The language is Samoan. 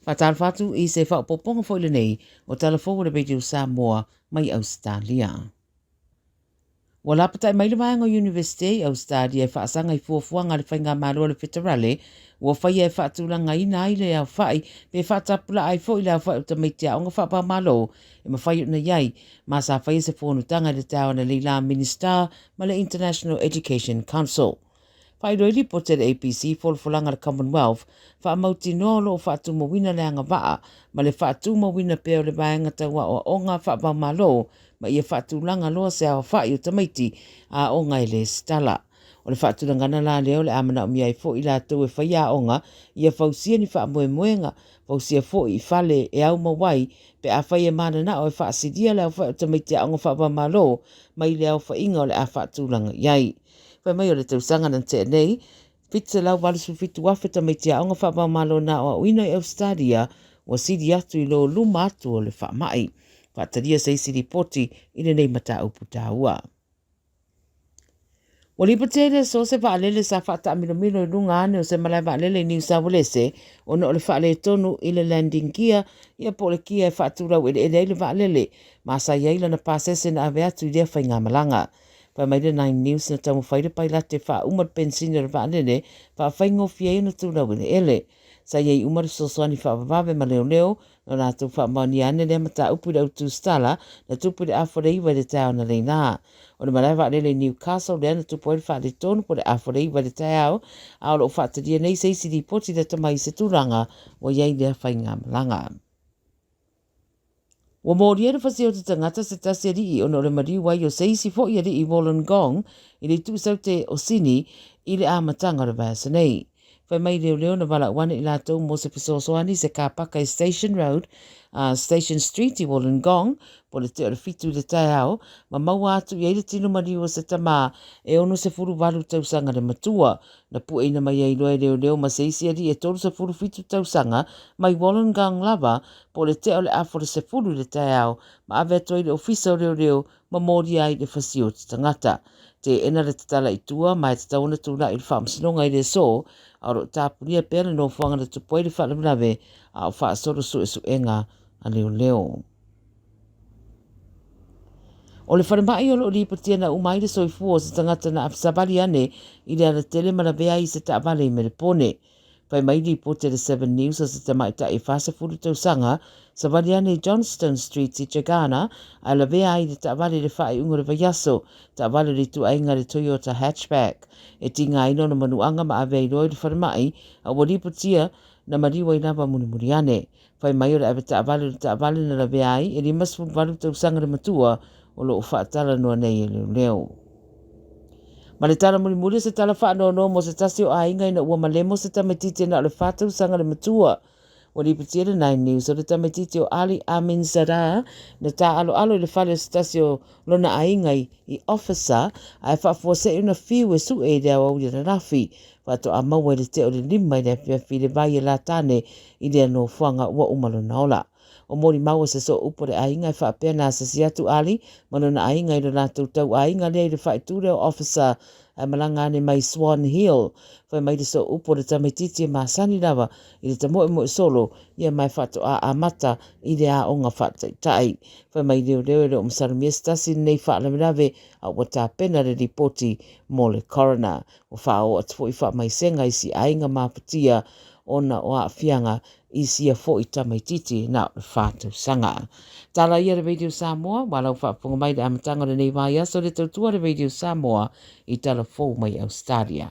Faatalofa atu i se faaopoopoga foi lenei o Tala Fou a le Radio Samoa mai Ausetalia. Ua lapatai mai le vaega o Iunivesite i Ausetalia e faasaga i fuafuaga a le Faigamalo a le Feterale ua faia e faatulagaina ai le aofai pe faatapulaa ai foi le aofai o tamaiti aoga faava-o-Malo e mafai ona i ai, ma sa faia se fonotaga i le taeao analeila Minisita ma le International Education Council. Faailoa ai lipoti a le ABC i folafolaga a le Commonwealth, faamautinoa o lo o faatumauina le agavaa ma le faatumauina pea o le vaega tau aoaoga faava-o-Malo ma ia faatulaga loa se aofai o tamaiti aoga e lesitala. O le faatulagana la lea o le a manaomia ai foi i latou e faia aoga ia fausia ni faamoemoega, fausia foi i fale e aumau ai pe afai e mananao e faasilia le aofai o tamaiti aoga faava-o-Malo mai le aofaiga o le a faatulaga i ai. Fai mai o le tausaga na tea nei, 787,000 tamaiti aoga faava-o-Malo na aoaoina i Ausetalia ua sili atu i lo luma atu o le faamai. Faatalia se isi lipoti i lenei mataupu taua. Ua lipotia i le aso se vaalele sa faataamilomilo i luga ane o se malae vaalele i Niu Sauelese ona o le faaletonu i le landing gear, ia po o le kia e faatulau eleele ai le vaalele, ma sa i ai lana pasese na ave atu i lea faigamalaga. Fai mai le Nine News na taumafai le pailate e faauma le penisini o le vaalele faafaigofie ai ona tulau eleele. Sa i ai uma le fesoasoani faavavave ma leoleo na latou faamaonia ane lea mataupu i le au tusitala na tupu i le afa o le 9 i le taeao analeila. O le malae vaalele i Newcastle lea na tupu ai le faaletonu po o le afa o le 9 i le taeao, a o lo o faatalia nei se isi lipoti lata mai i se tulaga ua i ai lea faigamalaga. Ua molia le fasia o te tangata se tasi alii ona o le maliu ai o se isi foi alii i Wollongong i le itu saute o Sini i le amataga o le vaiaso nei. Fai mai leoleo na valaau ane i latou mo se fesoasoani i se kāpaka i Station Road, Station Street i Wollongong po o le tea o le 7 i le taeao ma maua atu i ai le tino maliu o se tamā e 68 tausaga le matua. Na pueina mai ai loa e leoleo ma se isi alii e 37 tausaga mai Wollongong lava po o le tea o le afa o le 10 i le taeao ma ave atu ai i le ofisa o leoleo ma molia ai le fasi o te tagata. Teena le tatala i tua ma e tatau ona tulai i le faamasinoga i le aso, a o lo o tapunia pea le nofoaga na tupu ai le faalavelave a o faasolo suesuega a leoleo. O le falemai o lo o lipotia na uma ai le soifua o se tagata na savali ane i le alatele ma lavea ai i se taavale i Melepone. Fai mai lipoti a le Seven News o se tamaitai e 40 tausaga, savali ane i Johnstone Street i Jagana ae lavea ai i le taavale i le faaiuga o le vaiaso, taavale o le ituaiga le Toyota Hatchback. E tigaina ona manuaga ma ave ai loa i le falemai, a ua lipotia na maliu ai lava mulimuli ane. Fai mai o le avetaavale o le taavale na lavea ai e 58 tausaga le matua o lo o faatalanoa nei e leoleo. Ma le tala mulimuli o se tala faanoanoa mo se tasi o aiga ina ua malemo se tamaitiiti na o le 4 tausaga le matua. Ua lipotia le Nine News o le tamaitiiti o Ali Amin Zadar na tāaloalo i le fale o se tasi o lona aiga i Officer ae faafuasei ona fiu e sue i le aoauli ananafi. Faatoa maua i le tea o le 5 i le afiafi i le vai e latane i lea nofoaga ua uma lona ola. O molimau o se sooupu o le aiga e faapea na asasi atu Ali ma lona aiga i lo latou tauaiga lea i le faaitu lea o Officer ae malaga ane mai Swan Hill. Fai mai le sooupu o le tamaitiiti e masani lava i le tamoemoe solo ia ma e faatoa amata i le aoga faataitai. Fai mai leoleo e le o masalomia se tasi lenei faalavelave a ua tapena le lipoti mo le coroner. Ua faaoo atu foi faamaisega i si aiga mafatia ona o aafiaga i sia foi tamaitiiti na o le 4 tausaga. Tala ia le Radio Samoa, ua lau faafofoga mai i le amataga o lenei vaiaso le tautua le Radio Samoa i tala fou mai Australia.